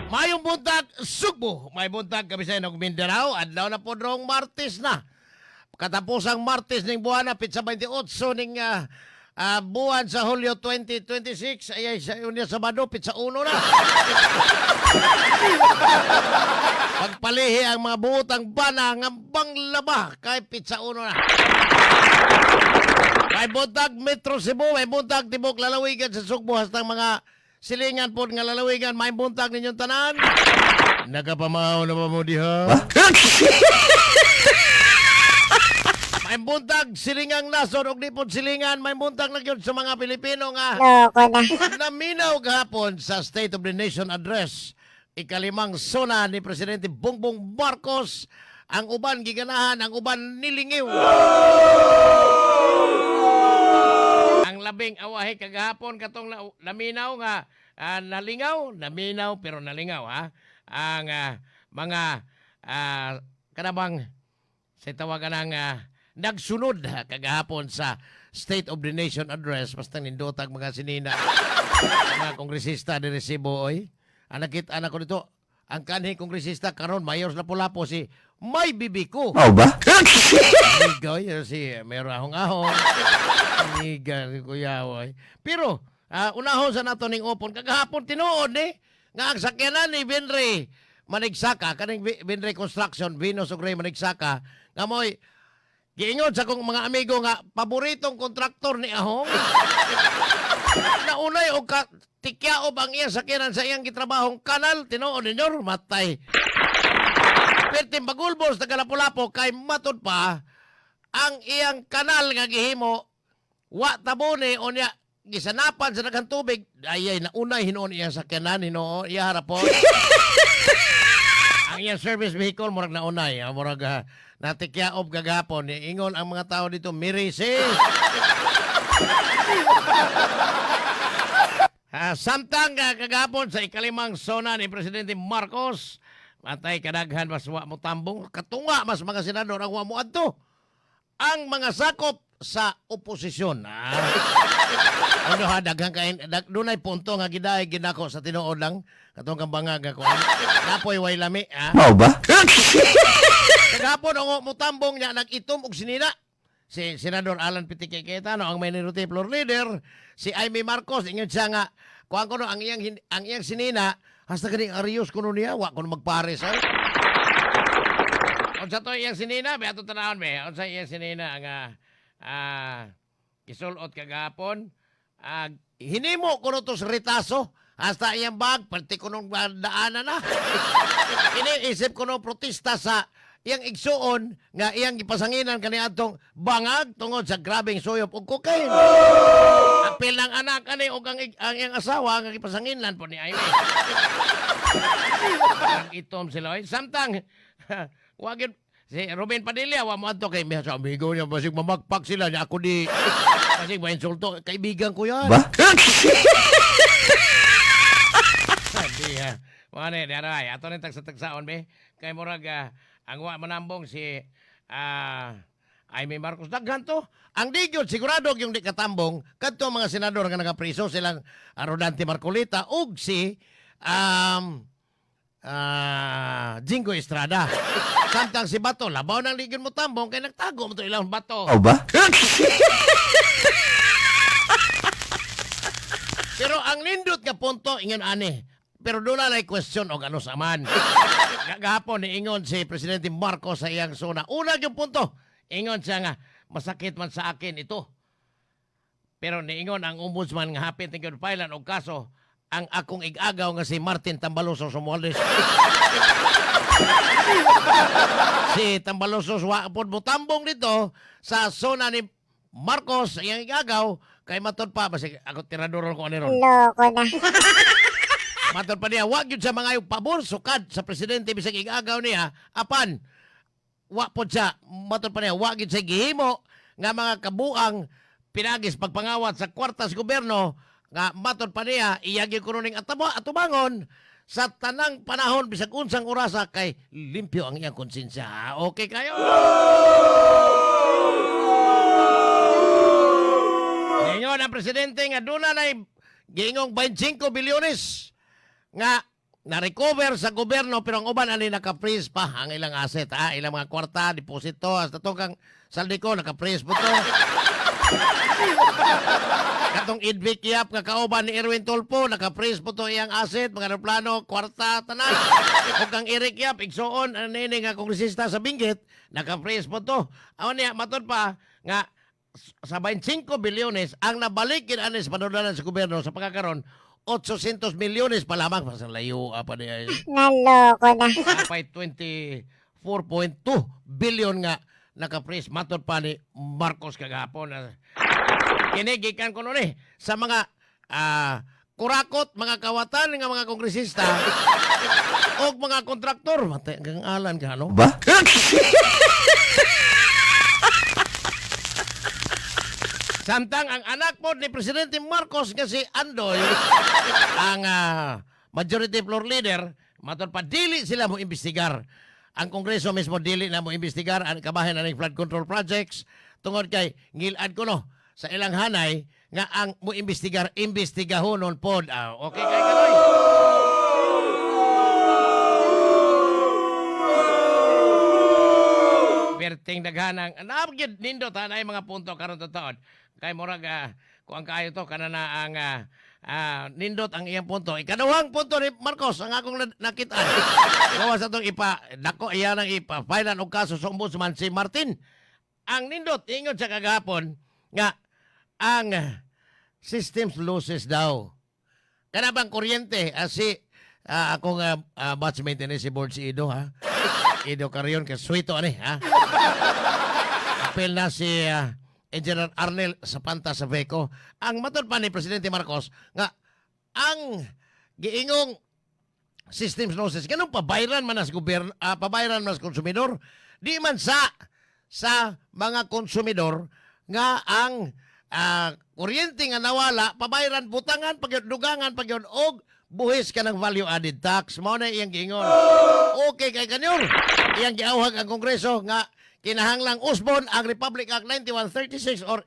Mayong buntag, Sugbo. May buntag kami sa og Mindanao. Adlaw na po rong Martes na. Katapusang Martes ning buwan na, pitsa 28 ning buwan sa Hulyo 2026. Ay, ay, sa unya Sabado, pitsa 1 na. Pagpalihi ang mga buutang bana nga banglaba kay pitsa 1 na. May buntag Metro Cebu, may buntag tibok lalawigan sa Sugbo hastang mga silingan pod nga lalawigan, may buntag ninyong tanan. Nagapamahaw na ba mo diha? May buntag silingang nasod og di pod silingan, may buntag na gyud sa mga Pilipino nga Loko na. Naminaw gahapon sa State of the Nation Address, ikalimang sona ni Presidente Bongbong Marcos. Ang uban giganahan, ang uban nilingiw. Ang labing awahi kagahapon katong naminaw nga nalingaw, naminaw pero nalingaw ha. Ang mga kanabang sa tawagan ng nagsunod ha, kagahapon sa State of the Nation Address, basta nindotag mga sinina mga kongresista ni Resibo oy. Ang nakita na ko dito, ang kanhi kongresista karon mayor sa Lapu-Lapu si May Bibico. Mao ba? Amigo, yun si Mero Ahong-Ahong. Amiga, si Kuya oy. Pero, unahon sa nato ning opon, kagahapon tinuod ni, nga ang sakyanan ni Benry Manigsaka, kaning Benry Construction, Venus ug Ray Manigsaka, nga mo'y giingon sa kong mga amigo nga paboritong kontraktor ni Ahong. Naunay og ka tikyaob ang iyang sakyanan sa iyang gitrabahong kanal, tinuod ninyo, matay. Perting bagulbos taga Lapu-Lapu kay matud pa ang iyang kanal nga gihimo wa tabone unya gisanapan sa daghang tubig, ay ay naunay hinuon iyang sakyanan, hinuon iya harapon ang iyang service vehicle, murag naunay murag natikyaob gagapon. Ingon ang mga tao dito, mirisi. Samtang kagahapon sa ikalimang sona ni Presidente Marcos, matay kadaghan mas wa mo tambong, katunga mas mga senador ang wa mo adto. Ang mga sakop sa oposisyon. Ano ha, daghan kay dunay punto nga gidaay ginako sa tinuod lang katong kang bangag ako. Napoy way lami ha. Mao ba? Kagahapon ang mutambong niya nag-itom og sinina. Si Senador Alan Piti Cayetano, ang minority floor leader, si Amy Marcos, ingon siya nga kuan kuno ang iyang sinina hasta ganing arios kuno niya wa kuno magpares ay. Unsa to iyang sinina? Be ato tanawon be. Unsa iyang sinina ang gisulot kagahapon? Hinimo kuno to sa retaso hasta iyang bag perti kuno daanan na. Ini isip kuno protesta sa iyang igsuon nga iyang gipasanginan kaniadtong bangag tungod sa grabeng suyop og cocaine. Apil ng anak ani og ang iyang asawa nga gipasanginan po ni Amy. Ang itom sila oy. Samtang wa gyud si Ruben Padilla wa mo adto kay miya sa amigo niya basig mamagpak sila niya ako di basig mainsulto kaibigan ko yan. Ba? Sabi ha. Mga ni, diara ay, ato ni tagsa-tagsaon be. Kay murag ang wa manambong si Amy Marcos daghan to. Ang di gyud sigurado yung di katambong kadto ang mga senador nga nagapriso silang Rodante Marcoleta ug si Jingo Estrada. Samtang si Bato, labaw nang ligin mo tambong kay nagtago mo to ilang Bato. Mao ba? Pero ang nindot nga punto ingon ani. Pero doon na question og ano sa man. Gahapon niingon si Presidente Marcos sa iyang sona. Una yung punto. Ingon siya nga masakit man sa akin ito. Pero niingon ang ombudsman nga hapit ni filean og kaso ang akong igagaw nga si Martin Tambaloso Romualdez. Si Tambaloso wa pod motambong dito sa zona ni Marcos sa iyang igagaw kay matod pa basig ako tirador ko ani ron. Loko na. Matod pa niya, wag yun sa mga yung pabor, sukad sa presidente bisag igagaw niya, apan, wa pod siya, matod pa niya, wag yun sa gihimo nga mga kabuang pinagis pagpangawat sa kwartas gobyerno, nga matod pa niya, iyagi ko ning atubangon sa tanang panahon bisag unsang orasa kay limpyo ang iyang konsensya. Okay kayo? Ingon ang presidente nga doon na giingong 25 bilyones nga Na-recover sa gobyerno, pero ang uban ani naka-freeze pa ang ilang asset, ha? Ilang mga kwarta, deposito, hasta to kang Zaldy Co naka-freeze po to. Katong Edvic Yap nga kauban ni Erwin Tulfo, naka-freeze po to iyang asset, mga aeroplano, kwarta, tanan. O kang Eric Yap, igsoon, ano nini nga kongresista sa Benguet, naka-freeze po to. Awan niya, matod pa nga sa 25 bilyones ang nabalik gid ani sa panudlanan sa gobyerno sa pagkakaron, 800 milyones pa lamang pa sa layo pa niya. Naloko na. Napay 24.2 billion nga naka-freeze, matod pa ni Marcos kagahapon. Kini gikan ko ni sa mga kurakot, mga kawatan nga mga kongresista o mga kontraktor. Matay ang alan ka, no? Ba? Samtang ang anak po ni Presidente Marcos nga si Andoy, ang majority floor leader, matod pa dili sila mo imbestigar. Ang Kongreso mismo dili na mo imbestigar ang kabahin ng flood control projects tungod kay ngilad ko no sa ilang hanay nga ang mo imbestigar imbestigahonon pod. Ah, okay kay kanoy. Perting daghanang naabgid nindot ha, naay mga punto karon totoon. Kay murag kuang kaayo to kana na ang nindot ang iyang punto. Ikaduhang punto ni Marcos ang akong nakitaan. Gawas atong ipa dako iya nang ipa filean og kaso sa ombudsman si Martin. Ang nindot ingon sa kagahapon nga ang systems losses daw. Kana bang kuryente si akong batch maintenance si board si Ido, ha. Ido Carrion kay suwito ani, ha. Apel na si Engineer Arnel Sapanta sa VECO. Ang matod pa ni Presidente Marcos nga ang giingong systems losses ganun pabayran man as gobyerno, pabayran man as konsumidor, di man sa mga konsumidor nga ang kuryente nga nawala pabayran, butangan pagyud, dugangan pagyud og buhis ka ng value added tax. Mao na iyang giingon. Okay kay kanyor iyang giawhag ang Kongreso nga kinahanglang usbon ang Republic Act 9136 or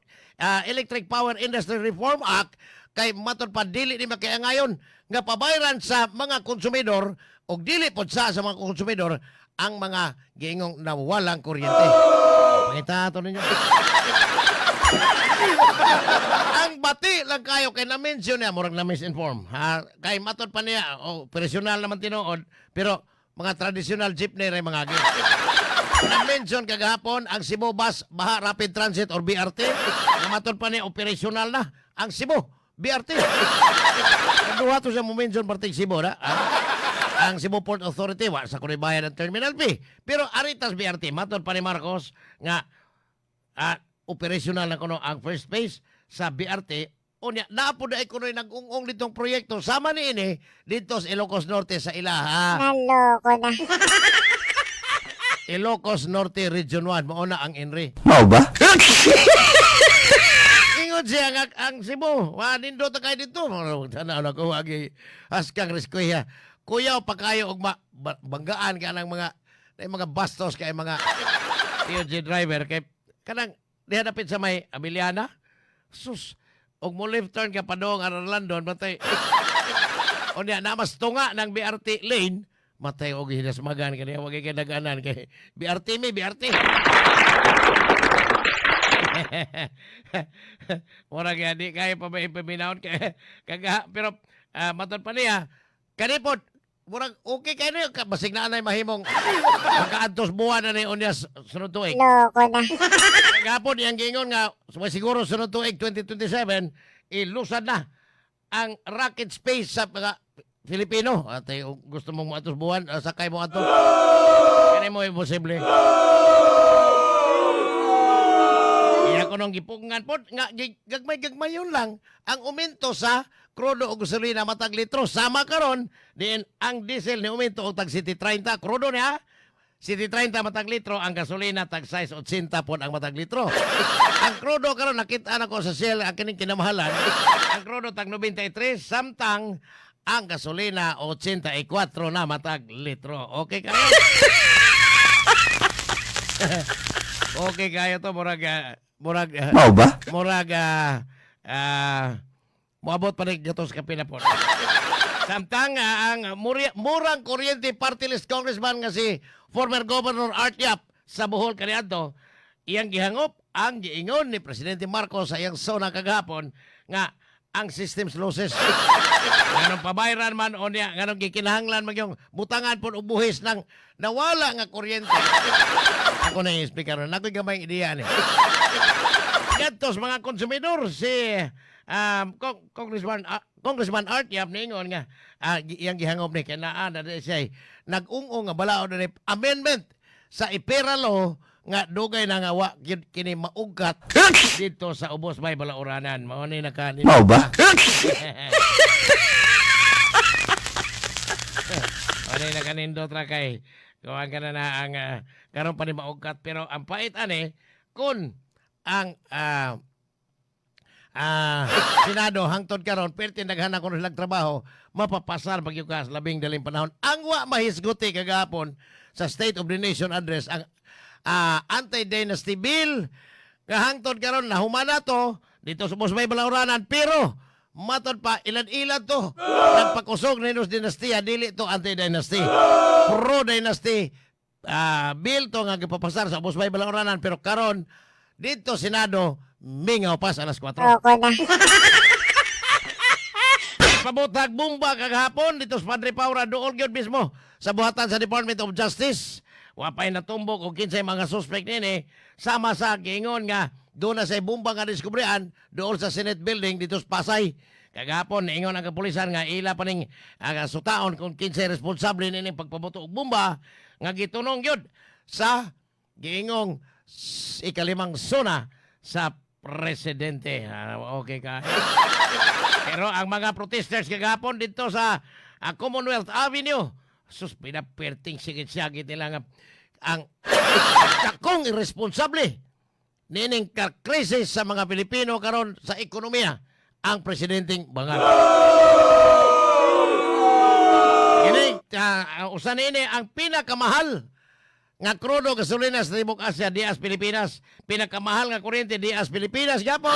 Electric Power Industry Reform Act kay matod pa dili ni makiangayon nga pabayran sa mga konsumidor og dili pod sa mga konsumidor ang mga giingong nawalang kuryente. Pangita to ninyo. Ang bati lang kayo kay na-mention niya, murag na misinform. Ha? Kay matod pa niya, oh, personal naman tinuod, pero mga traditional jeepney ray mga agi. Na-mention kagahapon ang Cebu Bus Baha Rapid Transit or BRT. Nga matod pa niya, operational na ang Cebu BRT. Kaduha to siya mo mention parting Cebu na. Ah, ang Cebu Port Authority wa sa kuno bayad ng terminal fee. Pero Aritas BRT, matod pa ni Marcos nga operational na kuno ang first phase sa BRT. Unya, naa po na kuno nag-ungong ditong proyekto sama ni ini dito sa Ilocos Norte sa ilaha. Naloko na. Ilocos Norte Region 1, mao na ang INRI. Mao ba? Ingon siya nga ang Cebu, wa nindot kay dito. Tanaw na ko agi askang riskuya. Kuyaw pa kayo og banggaan ka ng mga na mga bastos kay mga TOG driver kay kanang diha dapit sa may Amiliana. Sus, og mo left turn ka padong Arlandon matay. Unya na mas tunga ng BRT lane, matay og hinasmagan kaniya, wag kay daganan kay BRT mi BRT. Mura kaya di kaya pa ba ipaminahon kay kaga, pero matod pa niya kanipot murag okay kay niyo basig na anay mahimong makaadtos buwan na ni unya sunod tuig. Loko na. Kagapon iyang giingon nga siguro sunod tuig 2027 ilusad na ang rocket space sa mga Filipino. Ate, kung gusto mong moadtos buwan, sakay mo ato. Kani mo imposible. Iya ko nung gipugngan po, nga gagmay-gagmayon lang ang uminto sa krudo o gasolina matag litro. Sama karon diin ang diesel ni uminto og tag 7.30 krudo niya. 7.30 matag litro, ang gasolina tag 6.80 pod ang matag litro. Ang krudo karon nakita na ko sa Shell ang kining kinamahalan. Ang krudo tag 93 samtang ang gasolina 84 na matag litro. Okay kayo? Okay kayo to, murag murag Mao ba? murag moabot pa rin gatos kapila po. Samtang ang Murang Kuryente Party List Congressman nga si former Governor Art Yap sa Bohol kaniadto, iyang gihangop ang giingon ni Presidente Marcos sa iyang SONA kagahapon nga ang systems losses. Nganong pabayran man o niya, nganong gikinahanglan man yung butangan po og buhis ng nawala nga kuryente. Ako na yung speaker ron. Ako'y gamay ideya ni. Gadtos mga konsumidor si Congressman Art Yap niingon nga iyang gihangop ni kay naa na di siya nag-ung-ong nga balaod na ni amendment sa EPERA law nga dugay na nga wa gyud kini maugkat dito sa ubos may balauranan mao ni naka Mao ba? Ano yung nakanindot ra kay kuwan ka na na ang karon pa ni maugkat, pero ang pait ani kun ang Senado hangtod karon perti daghan ako silang trabaho, mapapasar pag ka sa labing daling panahon. Ang wa mahisguti kagahapon sa State of the Nation Address ang anti-dynasty bill nga hangtod karon nahumana to dito sa may balauranan, pero matod pa ilad-ilad to nagpakusog ni Nos Dinastiya. Dili to anti-dynasty, pro-dynasty bill to nga gipapasar sa ubos may balauranan, pero karon dito Senado mingaw pa sa alas 4. Loko na. Pabutag bomba kagahapon dito sa Padre Paura, dool gyud mismo sa buhatan sa Department of Justice. Wa pay natumbok og kinsay mga suspect nini, sama sa giingon nga doon na sa bomba nga diskubrian dool sa Senate building dito sa Pasay. Kagahapon niingon ang kapulisan nga ila pa ning sutaon kung kinsay responsable nining pagpabuto og bomba nga gitunong gyud sa giingong ikalimang SONA sa presidente. Ah, okay ka. Pero ang mga protesters kagahapon dito sa Commonwealth Avenue, sus, pinaperting sigit-sigit nila nga ang dakong irresponsable nining krisis sa mga Pilipino karon sa ekonomiya ang presidenteng bangal. Kini usa nini ang pinakamahal nga krudo gasolina sa tibuok Asia dias Pilipinas, pinakamahal nga kuryente dias Pilipinas gapon.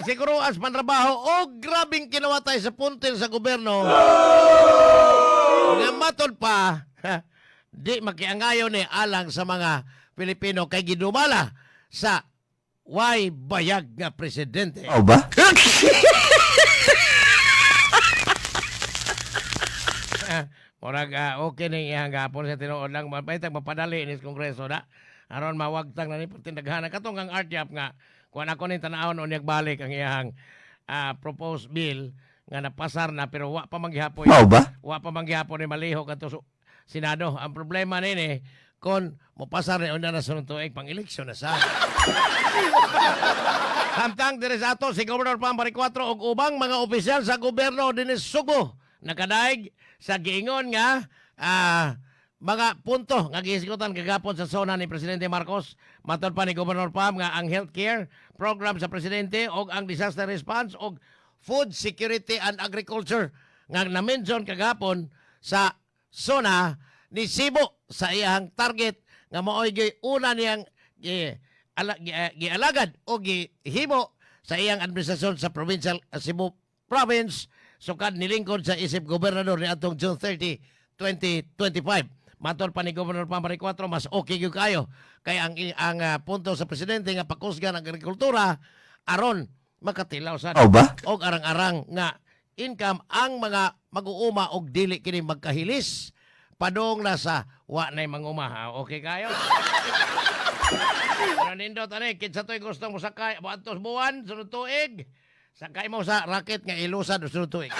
Siguro as pantrabaho o grabing kinawatay sa puntil sa gobyerno. Nga matod pa, di makiangayon ni alang sa mga Pilipino kay gidumala sa way bayag nga presidente. Mao ba? Murag okay ning iyang gapon sa tinuod lang mabait ang mapadali ni sa kongreso na aron mawagtang na ni patindaghanan katong ang Art Yap nga kuan ako ning tan-awon unyag balik ang iyang proposed bill nga napasar na pero wa pa manggihapoy. Mao ba? Wa pa manggihapon ni malihok adto sa Senado. Ang problema nini kon mopasar ni una na sunod tuig pang eleksyon na sa. Samtang diri sa ato si Governor Pam Baricuatro ug ubang mga opisyal sa gobyerno dinhi sa Subo nakadaig sa giingon nga mga punto nga gihisgutan kagapon sa SONA ni Presidente Marcos. Matod pa ni Governor Pam nga ang healthcare program sa presidente og ang disaster response og food security and agriculture nga na-mention kagapon sa SONA ni Sibo sa iyang target nga maoy gi una niyang gi, ala, gi, gialagad o gihimo sa iyang administrasyon sa provincial Cebu Province sukad nilingkod sa isip gobernador ni atong June 30, 2025. Matol pa ni Governor Pam Baricuatro, mas okay gyud kayo kay ang punto sa presidente nga pakusgan ang agrikultura aron makatilaw sa Mao ba? og arang-arang nga income ang mga mag-uuma og dili kini magkahilis padung na sa wa nay manguma ha. Okay kayo. Pero nindot ani kinsa toy gusto mo sakay moadto sa buwan sunod tuig, sakay mo sa racket nga ilusad sunod tuig.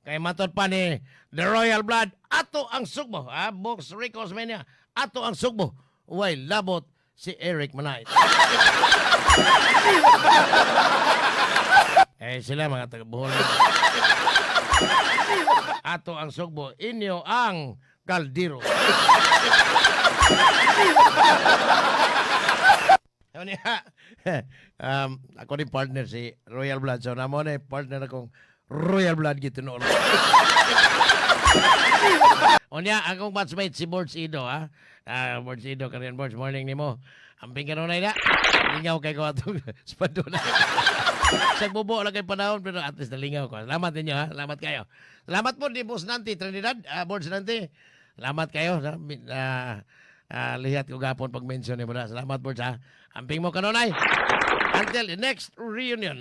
Kay matod pa ni The Royal Blood, ato ang Sugbo. Ha? Box Ricos Mania, ato ang Sugbo. Way labot si Eric Manay. Eh sila mga taga Bohol. Ato ang Sugbo, inyo ang kaldero. Ano niya? Ako ni partner si Royal Blood. So namo ni partner akong Royal Blood gitunoon. Unya, akong batchmate si Bords Ido, ha? Ah, Bords Ido, karon Bords, morning nimo. Amping kanunay na. Ingaw kay ko atong spaduna. Sa bubo lang kay panahon, pero at least nalingaw ko. Salamat ninyo ha. Salamat kayo. Salamat po ni Boss Nanti Trinidad, Boss Nanti. Salamat kayo. Lihat ko gapon pag mention ni mo na. Salamat, Boss, ha. Amping mo kanunay. Until the next reunion.